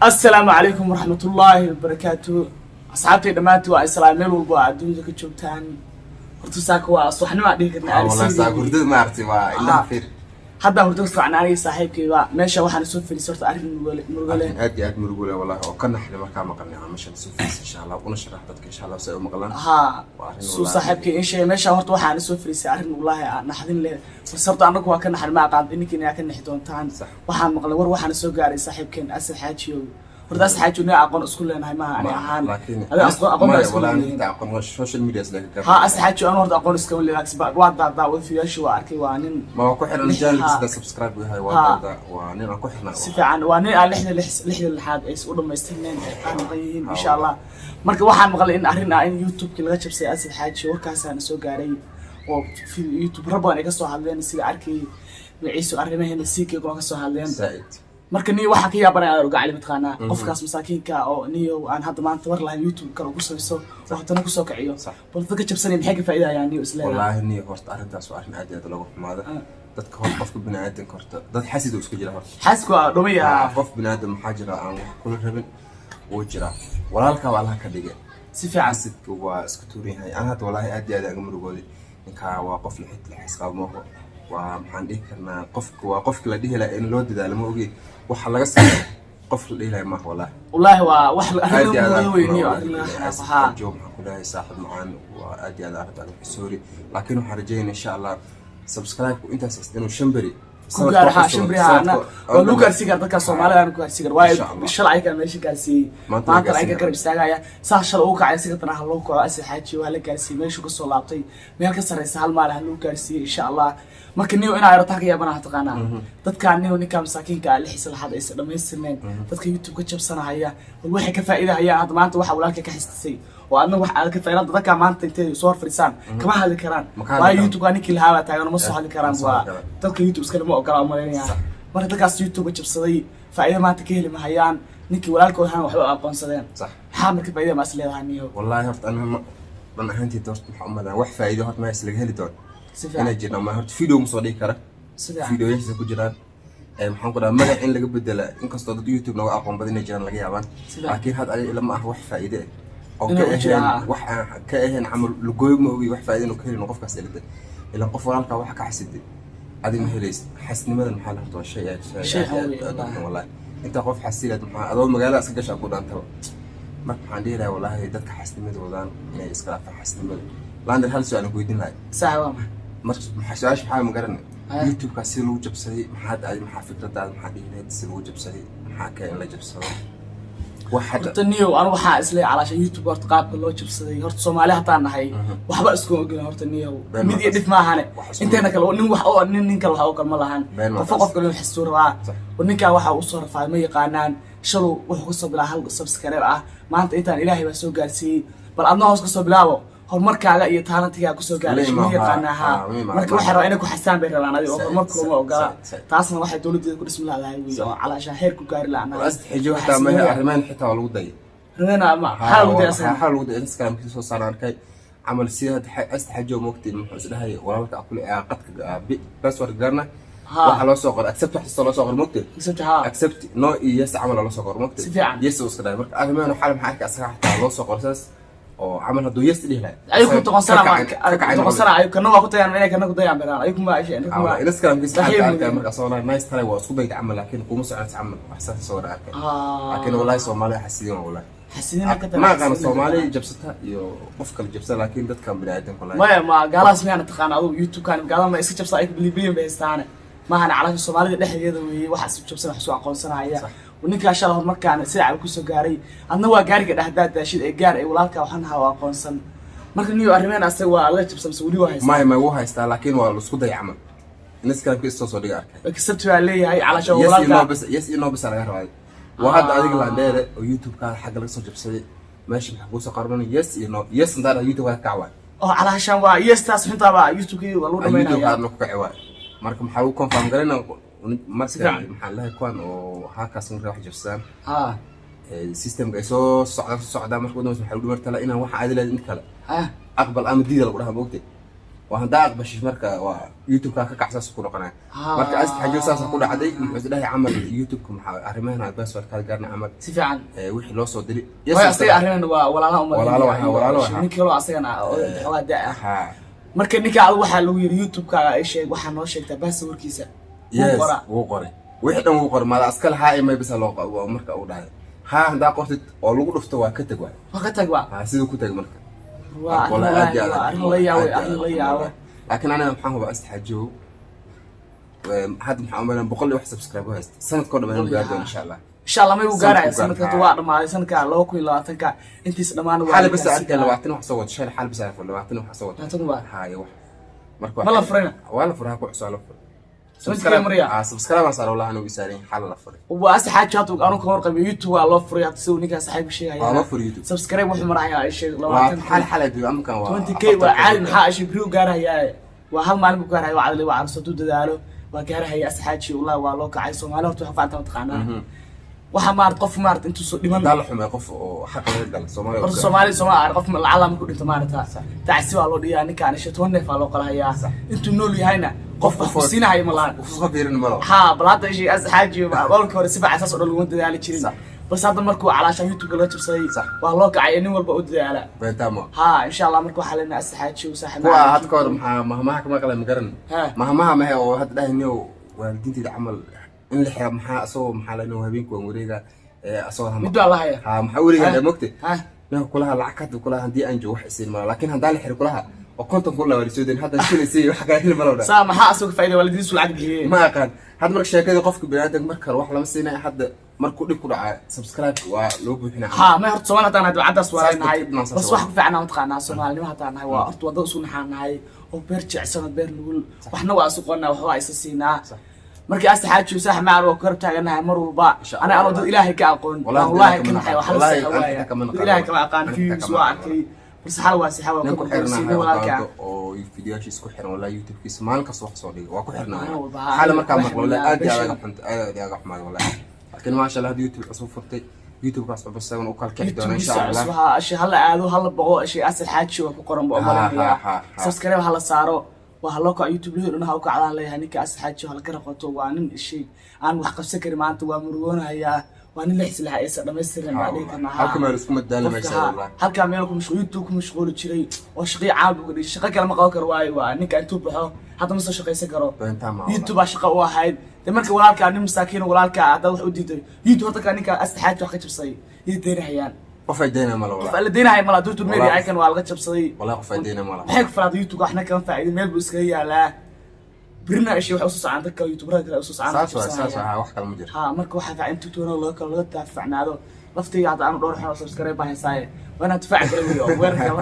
Asalaamu calaykum waraxmatullaahi wabarakaatu. Asxaabtay dhammaantii waa islaam, meel walba oo adduunyada ka joogtaan. Horta saaka waa subaxnimo aan dhihi karnaa. Wallahi saa hurdada maaragtay waa indhaha fiir. Hadda hurdo ka socna aniga saaxiibkayba. Meesha waxaan soo fadhiisay horta arrin murugo leh. Arrin aad iyo aad murugo leh wallahi, oo ka naxday markaa maqalnay aan meeshan soo fadhiisay, insha Allah una sharax dadka, insha Allah, si ay u maqlaan. Waa arrin suu wallahi. Saaxiibkay in sheegay meesha horta waxaan soo fadhiisay arrin wallaahi aan naxdin leh, balse horta annagu waa ka naxin, ma aqaan idinkiina yaa ka nixi doontaan. Waxaan maqlay war, waxaan soo gaaray saaxiibkeen Asad Xaajiyow. Horta Asad Xaajiyow nin aqoon isku leenahay maaha ani ahaan. Laakiin adiga aqoon baa isku wallahi leeyihiin. Inta aqoon social media is laga Asad Xaajiyow anu horta aqoon iskama leeyahay, waa daawada fiyaashu waa arkay, waa nin ma waa ku xiran channelkiisa, subscribe yahay, waa dawda, waa nin aan ku xirnaa. Si fiican, waa nin aan lixda lixda lixaad ay u dhamaystirneen, ay qaar maqan yihiin, insha Allah. Marka waxaan maqlay in arrin ah in YouTube-kii laga jabsay Asad Xaaji. Warkaasaana soo gaaray oo YouTuber badan ay kasoo hadleen, sida arkay magaciisu arrimaheena CK kuna kasoo hadleen. Zaaid. Marka niyo waxaa ka yaabanaya aad gacali mataqaanaa qofkaas masaakiinka oo niyo aan hadda maanta war lahayn, YouTube kale ku samayso oo haddana kusoo kiciyo. Bal dadka jabsanaya maxay ka faa'iidayaan niyo isleedahay? Wallaahi niyo, horta arrintaas waa arrin aad iyo aad looga xumaada. Dadka hor qofka bini'aadanka horta dad xasid oo iska jira horta. Xaasku waa dhumaya. Qof bini'aadam maxaa jira aan wax kula rabin wuu jiraa, walaalkaa waa Allaha ka dhigay. Si fiican. Xasidka waa iska tuuran yahay. Ana hadda wallaahi aad iyo aad aan uga murugooday. Ninkaa waa qof lixid lixis qabo maaho, waa maxaan dhihi karnaa, qofka waa qofka la dhihi lahaa in loo dadaalo ma ogi waxa laga sameeyo, qof la dhihi lahaa maaha wallaahi. Wallaahi waa wax Aad arrin iyo aad murugo aan weyn niyo, arrin laga xanaaqo haa. Joog maxaan ku dhahay, saaxiib macaan, waa aad iyo aad arrinta uga sorry, laakiin waxaan rajeynaya insha Allah subscribe intaas inuu 5 beri Ku gaar ha, 5 beri ha waa lagu gaarsiin kara dadka Soomaalida, aan ku gaarsiin kara waayo Insha Allah. shalay ayaga meesha gaarsiiyey, Maanta maanta la ayaga gaarsiin garab istaagaya. Saa shalay ugu kacay si katana ha loo kaco. Asad Xaaji waa la gaarsiiyey meeshuu kasoo laabtay, meel ka sarreysa hal maal ha lagu gaarsiiyey, insha Allah. Marka niyo inaa yaro taa ka yaabanaha taqaanaa dadkaan niyo ninkaa masaakiinka ah lixisa laxad aysan dhamaystirnayn, dadka YouTube ka jabsanahaya bal waxay ka faa'iidahayaan? Hadda maanta waxa walaalka ka xistisay oo adna wax aad ka faa'iida, dadka maanta intay soo hor fadhiisaan kama hadli karaan. Ma ka hadli waayo karaan. YouTube-ka ninkii lahaa baa taagan, ma soo hadli karaan. Ma soo waa hadli karaan. Dadka YouTube iskale ma ogola umalaynaya. Marka dadkaas YouTube ka jabsaday faa'iido maanta ka heli mahayaan, ninkii walaalkood ahaan waxba aqoonsadeen. Maxaa marka faa'iida maas leedahay niyo? Wallaahi horta aniga dhan ahaanteed horta maxaa u malaa wax faa'iido horta meesha laga heli doono Si inay fiican. jiraan ma horta video ma soo dhigi kara. Si fiican. Videoyaasha ku jiraan ee maxaan ku dhahaa magac in laga bedela, inkastoo dad YouTube nooga aqoon badan inay jiraan laga yaabaan. Si fiican. Laakiin hadda aniga ilama ah wax faa'iide ah oo Inuu ka u jira, ahayn wax aan ka ahayn camal lugooy ma ogi wax faa'iide inuu ka helin qofkaas elida ilan qof walaalkaa waxa ka xasiday adiga ma helaysid. Xasnimadan maxaa la horta waa shay aad shay Shay aad xun aad weeye, aad u xun wallahi. Wallahi inta qof xasilaad maxaa adoo magaalada iska gashaa ku dhaantaba. Marka waxaan dhihi lahaa wallahi dadka xasnimada wadaan inay iska dhaafaan xasnimada. Lander, hal su-aal aan ku weydiin lahay. Sax, waa maxay? Marka maxaa su-aasha maxaa ma garanay? YouTube-ka si lagu jabsaday maxaad adi, maxaa fikradaada, maxaa dhihi lahayd si lagu jabsaday, maxaa keen in la jabsado wax hadda? Horta niyow anu waxaa isle calaasha YouTube horta qaabka loo jabsaday, horta Soomaali hataan nahay waxba iskuma ogolin horta niyow. Been mid iyo ma dhif maahane. Wax isku inteena kale nin wax oo nin nin kale wax ogol ma lahan. Been ma qofka taas. Qof kale wax xisuu rabaa. Oo ninkaa waxa uu soo rafaaday ma yaqaanaan. Shalow wuxuu kasoo bilaabay hal subscribe ah, maanta intaan Ilaahay baa soo gaarsiiyey. Bal adna hoos kasoo bilaabo, horumarkaaga iyo talent-igaaga kusoo gaaray Lima, ma yaqaanaa ha, ha. lima, Marka waxay rabaan inay ku xasaan bay rabaan adiga oo horumar kulama ogola. Said. Taasna waxay dowladeeda ku dhismi lahaday wey oo calaashaan heer ku gaari laanahay. Xijo xitaa ma arrimahan xitaa waa lagu dayay. Rabena ma maxaa lagu dayay asaga? Waxaa lagu dayay Instagram kii soo saaran arkay camal sida hadda asta xajo moogtay muxuu isdhahay walaalka akule ee qadka password garna. Waxaa loo soo qoray accept, wax kasta loo soo qoray moogtay. Accept, ha. Accept no iyo yes camal loo soo qoray moogtay. Si fiican. Yes uu iska dhahay. Marka arrimahan waxaa maxaa arkay asaga xataa loo soo qoray saas oo camal hadduu yes dhihi lahay Ayagu toqonsana toqonsana ayu kana waa ku dayaan inay kana ku dayaan beraan ayagu ma isha ma Instagram kiisa Saxiib xalka arkay. weeye. Marka asagoo nice try waa isku dayda camal, laakiin kuma soconaysa camal wax saas soo arkay. Laakiin wallahi Soomaaliya xasidiin waa wallahi. Xasidina ka Ma aqaano Soomaali jabsata iyo qof kale jabsata, laakiin dadkan bini'aadamka wallahi. Maya, ma gaalaas miyaana taqaana adugu YouTube-kan gaalada ma iska jabsa ay bilibiliyan bay haystaane maahane calaasha Soomaalida dhexdeeda weeye waxa isu jabsan, wax isu aqoonsanaya. Ninkaa shala horumarkaan sida cab kusoo gaaray, adna waa gaariga dhexdaad daashid ee gaar ee walaalka waxaan ahaa oo aqoonsan. Marka niyo arrimeen asaga waa laga jabsan mise weli waa haystaa? Maya, wuu haystaa, laakiin waa la isku day camal. Instagram kiisa soo dhiga arkay. Accept baa leeyahay calaasha Yes iyo no. walaalka. Bas yes iyo no bas laga rabaa. Waa hadda adiga landheere oo YouTube-ka xagga laga soo jabsaday, meesha maxaa kuusoo qarban? Yes iyo no. Yes intaa dhaha YouTube ka kacwaa. Oo calaashan waa yes, taas xuntaa baa YouTube-kii waa lagu YouTube dhamaynaya. Kaadna ku kaci waay. Marka maxaa lagu confirm garayna marka? Si fiican. Maxaa lahay kuwan oo haakaas marka wax jabsadaan systemka ay soo socdaan soo socdaan, marka ugu dambeysa waxaa lagu dhimartala inaan waxa aadi lahayd in kale aqbal ama diida lagu dhahaa, maogtay? Waa haddaa aqbashid marka waa YouTube-ka ka kacsaas ku noqonaya. Marka Asad Xaajiyo saasa ku dhacday. Muxuu isdhahay camal YouTube-ka maxaa arrimahan password kaa gaarna camal. Si fiican. Wixii loo soo diray. Way asaga arrinan waa walaalaha uma Walaalo waxa, walaalo waxa. Nin kaloo asagana oo xoogaa da ah. Ha. Marka ninka adigu waxaa lagu yiri YouTube-kaaga ay sheeg, waxaa noo sheegtaa passwordkiisa. Wuu Yes. qoraa. Wuu qoray, wixii dhan wuu qoray. Maada askale haa imay bisa loo marka uu dhahay haa haddaa qortid oo lagu dhufto waa ka tag waay. Waa ka tag waa. Ha, siduu ku tag marka. Waa arrin Wallahi aad iyo wallaahi aad waa arrin la yaabo, arrin la yaabo. Laakiin aniga maxaan hubaa Asad Xaajiyow hadda maxaa umalan 100 iyo wax subscribe u haysta, sanadkoo dhan inuu gaari doono insha Allah. Insha Allah may uu gaaraya. Sanadku sanadka gaar. waa dhamaaday sanadka 2020-ka intiisa dhammaan waa xaali la bas gaarsiin arkay karaa. 20 wax soo wado shalay, xaali bas arkay 20 wax soo wado. 20 waa. Haye wax marka Ma la furayna? Waa la furay, ku cusub la furay. Sanadkii maraya? Ah, subscribe aan saaro wallahi, anigu isaarin xal la furay. Waa Asad Xaaji hadda anu ka warqabiyo YouTube waa loo furay hadda, siduu ninkaa saaxiibka sheegaya. Waa loo furay YouTube. Subscribe wuxuu marayaa ay sheeg waa 20 xal xal ay amkan waa 20K waa caadi. Maxaa ashay beriu gaarayaa? Waa hal maalin buu gaaraya. Waa cadli, waa carus hadduu dadaalo waa gaarahaya. Asad Xaaji wallahi waa loo kacay. Soomaali horta waxa facanta mataqaanaa, waxa maarata qof maarata intuu soo dhiman hadaa la xumay qof oo xaq laga gala Soomaaliya. Horta Soomaali Soomaali qof lacala markuu dhinto maarata tacsi waa loo dhigaa ninkaan isha 10 neef aa loo qalahayaa. Intuu nool yahayna qof wax ku siinahayo ma lahan. Uska fiirin malo. Ha, bal hadda ishay Asad Xaaji walkii hore si fiican saas oo dhan laguma dadaali jirin. Bas hadda markuu calaasha YouTube laga jabsaday waa loo kacay, nin walba u dadaala. Beentamo. Ha, insha Allah. Marka waxaa leenahay Asad Xaaji saaxiib. Kuwa hadda ka hor maxaa mahmaha ka maqlay ma garan. Ha. Mahmaha mahe oo hadda dhahay niyow waalidiinteyda camal in la xira maxaa asagoo maxaa la niyow habeenku waan wareega ee asagoo Mid baa lahaya. Ha, maxaa wareega mogte. Ha. Ninka kulaha lacag hadda kulaha haddii aan joogo wax isiin malo, laakiin haddaan la xiro kulaha oo 50,000 la waa soo deyn hadda shil isiin wax kale heli malo dha. Saa maxaa asaga faa'iida waalidiintu lacag bixiyeen? Ma aqaan hadda marka sheekadii qofka biniaadamka marka kale wax lama siinaya, hadda markuu dhib ku dhacaa subscribe waa loo buuxinaa. Ha, may horta Soomaali haddaan nahay caddaas waa Saas leenahay. dadka saas Bas waa. wax ku fiicnaa mataqaanaa Soomaalinimo haddaan nahay waa horta wadada isu naxaan nahay oo beer jecsan oo beer nugul, waxna waa isu qonnaa, wax waa isa siinaa. Markii Asad Xaaji saax macaan waa ku garab taaganahay mar walba. Insha Ana Allah. anoo dad Ilaahay ka aqoon Wallahi baan wallaahi dad ka kama naxay naqaan. waxa la Wallahi saxa aniga waaya. kama Dad naqaan. Ilaahay kama aqaan. Aniga Views kama waa aqaan. arkay balse xal waa sixa waa Nin ka ku xirnaa burbursiinay walaalka. oo fiidiyoyaashiisa ku xiran wallahi, YouTube-kiisa maalin kasta wax soo dhigay waa ku xirnaa. Maalin walba, xaala markaa waa maqlo wallahi xirnaa, aad iyo aad beesha. aga xunta, aad iyo aad aga xumaad wallahi. Laakiin maasha Allah hadda YouTube cusub furtay, YouTube-kaas cusub isagana u kala kici doona insha YouTube-kiisa Allah. cusub ha ashay hala aado, hala boqo ashay Asad Xaaji waa ku qoran ba Ha, umalinayaa. ha, ha, ha. Subscribe hala saaro, waa haloo kaco YouTube lihii dhan ha u kacdaan leeyahay. Ninka Asad Xaaji hala ka raqoto, waa nin ishay aan wax qabsan karin maanta, waa murugoonahayaa, waa nin lix silaxa aysan dhamaystirin baa dhihi karnaa. Halka meel isku madaali Qofka maysa ha, wallahi. Halkaa meel ku mashquul YouTube ku mashquuli jiray oo shaqii caam uga dhigay, shaqo kale ma qaban karo waayo waa ninka intuu baxo hadda ma soo shaqaysan karo. Beentaa ma wallahi. YouTube baa shaqo u ahayd de. Marka walaalkaa nin masaakiin walaalkaa haddaad wax u diiday YouTube horta ka ninka Asad Xaaji wax ka jabsaday iyo deynahayaan. Qof ay deyna malo Qof wallahi. alla deynahay mala YouTube media Wallahi. icon waa laga jabsaday. Wallahi qof ay deyna malo. Maxay ku falaatay YouTube waxna kama faa'iidin, meel buu iskaga yaalaa, birina ishay waxay usoo socdaan dadka YouTuberada kale usoo socdaan. Saas waa, saas waa, wax kale ma jiro. Ha, marka waxaa fiican in tutorial loo kala laga taafacnaado laftiga. Hadda aanu dhowr xun oo subscribe baan haysaaye, waa inaan difaac kala weyo oo weerarka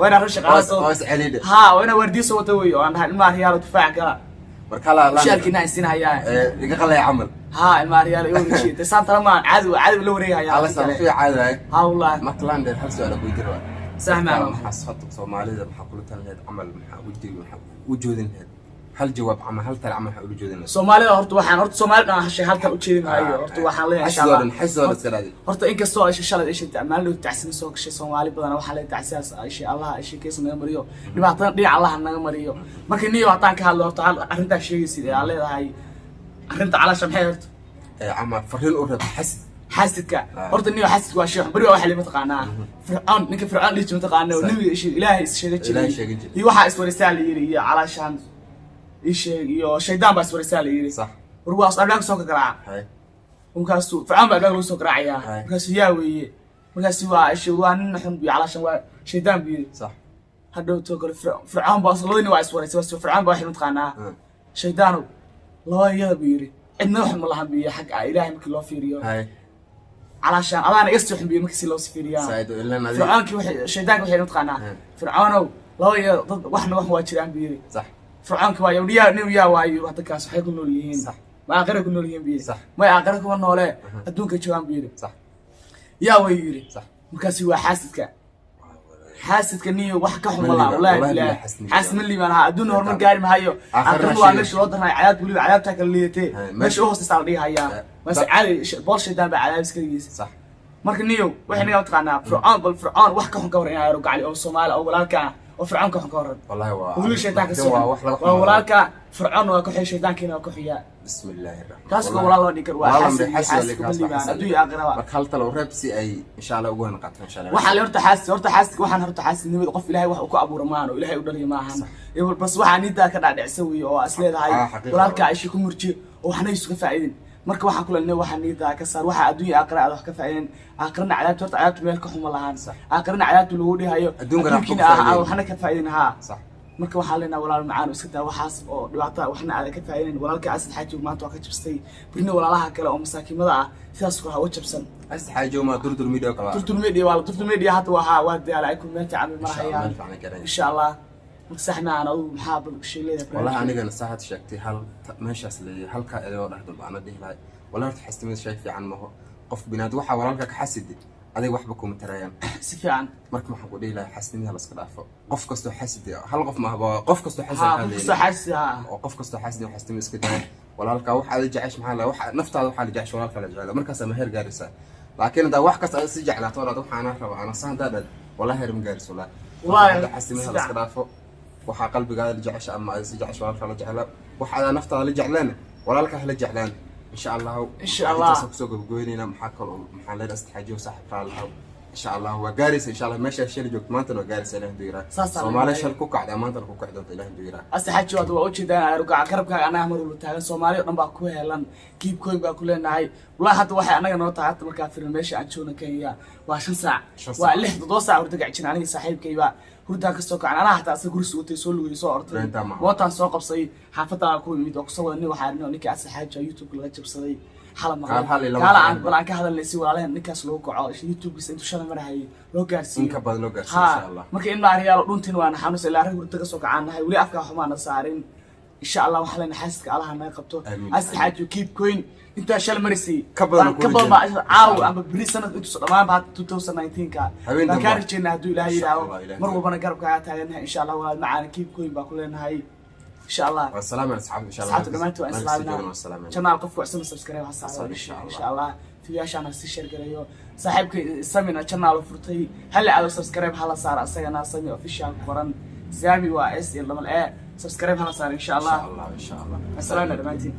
waa inaan rag shaqaala soo Hoos celidhe. Ha, waa inaan waardiyo soo wata weyo oo aan dhahay ilmaha riyaalo difaac gala. Marka la la Mushaarkiina aan siinahayaa. Ee iga qalay camal. Ha, ilmaha riyaalo iga wareejiye dee saan tala maan caadi caadi la wareegaya. Alla safiya caadi waay. Ha wallahi. Marka landheer hal su'aal ku weydiin rabaa. Sax macaan. Maxaa hadda Soomaalida maxaa kula talin lahayd camal, maxaa u jeedin, maxaa u joodin lahayd hal jawaab camal, hal tal camal maxaa ula joodin lahayd? Soomaalida horta waxaan horta Soomaalida dhan hashay halkan u jeedin maayo. Horta waxaan leeyahay insha Xasidoo Allah dhan, xasidoo dhan iska raadi. Horta inkastoo ay shalay ay sheegtay maalin dhow tacsina soo gashay Soomaali badan, waxaa leeyahay tacsidaas ay shay Allah ay sheekaysa naga mariyo, dhibaatada dhinaca Allah naga mariyo. Marka niyo haddaan ka hadlo horta arrintaa sheegaysid ee aad leedahay arrinta calaasha maxay horta? Ee ama fariin u reeb xasid. Xaasidka horta niyo xaasidka waa shay xun. Beri waa waxa la mataqaanaa Fircoon, ninka Fircoon dhihi jiray mataqaanaa oo nabiga ishe Ilaahay is sheega jiray. Ilaahay sheega jiray. Iyo waxaa iswaraysaa la yiri iyo calaashaan ii sheeg iyo shaydaan baa iswaraysaa la yiri. War waa albaabka soo ka garaaca. Markaasuu Fircoon baa albaabka lagu soo garaacayaa. Markaasuu yaa weeye, markaasu waa ishe waa nin xun biyo calaashan waa shaydaan buu yiri. Hadhow too kale Fircoon baa labadii nin waa iswaraysay. Bas Fircoon baa waxay mataqaanaa shaydaanow laba iyada buu yiri, cidna wax ma lahan buu yiri xagga Ilaahay markii loo fiiriyo. Calaashaan adaana iga soo xumbiyo markii si loo fiiriyaa. Saaid ilan adiga. Fircoonkii waxay shaydaanka waxay mataqaanaa Fircoonow laba iyo dad waxna wax waa jiraan buu yiri. Fircoonkii waa yawniyaa nin yaa waayo dadkaas waxay ku nool yihiin. Ma aakhira ku nool yihiin buu yiri. May aakhira kuma noole adduunka joogaan buu yiri. Yaa way yiri. Markaasi waa xaasidka, xaasidka niyo wax ka xun Ma walaa liibaan, wallahi wallahi bilaah bilaah xaasid ma xaasid ma liibaan. Ha, adduun horumar gaari mahayo. Aakhirana aakhirana waa sheegay. Meesha loo darnay cadaab, weliba cadaabtaa kala liidatee. Meesha u hooseysaa la dhihi hayaa. Mase caadi bool shaydaan baa cadaab iska dhigaysa. Marka niyow waxay naga mataqaanaa Fircoon, bal Fircoon wax ka xun ka war inaa yaro gacli oo Soomaali oo walaalka ah. Oo Fircoonka waxaan ka horan. Wallahi waa Weli shaytaanka waa wax laga waa xumaado. Walaalka Fircoon waa ku xiya, shaytaankiina waa ku xiyaa. Bismi illaahi raxmaan. Kaas waa walaal loo dhigi karo, waa xaasid iyo xaasid kuma liibaan adduun iyo aakhiraba. Marka hal talo reeb si ay insha Allah ugu hana qaataan insha Allah. Waxaa le horta xaasid, horta xaasidka waxaan, horta xaasidnimada qof Ilaahay wax uu ku abuura maahan oo Ilaahay u dhaliya maahan. Bas waxaa nidaa ka dhaadhicsan weeye oo is leedahay Ah, xaqiiqa. walaalka isha ku murjiyo oo waxna isu ka faa'iidin. Marka waxaan ku leenahay, waxaa nidaa ka saar waxaa adduun iyo aakhira aad wax ka faa'iidin. Aakhirana cadaabta, horta cadaabta meel ka xuma lahaan, aakhirana cadaabta lagu dhihayo. Adduunkana wax ku Adduunkiina ah faa'iidin. waxna ka faa'iidin haa. Marka waxaa leenahay, walaal macaan, iska daa waxaas oo dhibaatada, waxna aada ka faa'iidin. Walaalka Asad Xaaji maanta waa ka jabsatay, birina walaalaha kale oo masaakiimada ah sidaas kale ha uga jabsan. Asad Xaaji ma Durdur Media kala. Durdur Media waa Durdur Media hadda waa diyaar, ay ku meel fiican bay Insha Allah, marahayaan. Meel fiican ay gaarayaan. Insha Allah. Marka sax maahan. Adigu maxaa bal shay leedahay? Wallahi anigana saaxad sheegtay hal meeshaas leeyahay halkaa edoo dhexda baana dhihi lahay. Wallahi horta xastimada shay fiican maho. Qof binaad waxaa walaalka ka xasidi, adiga waxba kuma tarayaan. Si fiican. Marka waxaan ku dhihi lahay, xastinimada la iska dhaafo. Qof kastoo xasidi, hal qof maaha, waa qof kastoo xasidi ha ka qof kastoo hadlayna. Xaasi ha. Oo qof kastoo xasidi, xastinimo iska daaya. Walaalka waxa aad jecesha maxaa la waxa naftaada waxaa la jecesha walaalka la jecela, markaasaa ma heer gaaraysaa. Laakiin haddaa wax kasta aad si jeclaato ood waxaana raba ana saan haddaa dhad, wallahi heer ma gaarayso wallahi. Wallahi, Hadda xastinimada la iska dhaafo. Waxaa qalbigaada la jecesha ama aad si jecesha walaalka la jecla, waxa aad naftaada la jeclaana walaalka hala jeclaan, insha Allahu. Insha Allah. Intaasaan kusoo gabagabeynayna. Maxaa kaloo maxaan leenahay? Asad Xaajiyo, saaxib raalahaw, insha Allah waa gaaraysa insha Allah. Meesha shal joogto maantana waa gaaraysa, Ilaah haduu yiraa. Saasaa Soomaali leeyahay. shal ku kacda maantana ku kici doonta, Ilaah haduu yiraa. Asad Xaaji waa ujeedaan arugaca garabkaaga annaga mar walba taagan. Soomaali oo dhan baa ku helan, keep going baa ku leenahay. Wallahi hadda waxay annaga noo tahay, hadda markaa firin meesha aan joogna Kenya waa 5 saac. 5 Waa saac. 6, 7 saac hurda gacjin. Aniga saaxiibkayba hurdaan kasoo kacan, anaa hataa asaga gurisi utay, soo lugayay, soo ortay. Beentaa maaha. Mootaan soo qabsay, xaafadaan ku imid oo kusoo wada nin. Waxaa arrinay ninkii Asad Xaaji oo YouTube laga jabsaday xala maqlay. Kaal hal iyo laba Kaala aan fiican. bal aan ka hadalnay si walaalahan ninkaas loogu kaco, YouTubekiisa intuu shalay marahayay loo gaarsiiyo. In ka badan loo gaarsiiyo Ha insha Allah. Marka in maariyaalo dhuntin waa naxanuus ilaa rag hurda kasoo kacaanahay, weli afkaa xumaana saarin. Insha Allah waxaa leenahay, xaasidka Allaha naga qabto. Amiin. Asad Xaaji, keep going. Intaa shalay marisay Ka badan baan ku ka badan rajeyna. baa caawa ama beri sanad intuusa dhammaan ba 2019 ka Habeen baan kaa dambe. rajeynaa hadduu Ilaahay Insha yidhaaho. Allah, Ilaahay. Mar walbana garabkaaga taaganahay insha Allah. Walaal macaana, keep going baa ku leenahay insha Allah. Waa salaam asxaabta insha Allah. Asxaabta dhammaantood waan Meel kasta islaaminaa. joogan waa salaamina. Channel qofku cusub subscribe ha saaro. Insha Allah. Insha Allah fiyaashaan ha si share gareeyo. Saaxiibka Samina channel u furtay, hala aado, subscribe hala saaro asagana, Sami Official ku qoran. Sami waa S iyo double A. Subscribe hala saaro insha Allah. Insha Allah, insha Allah. Asalaamna dhammaantiin.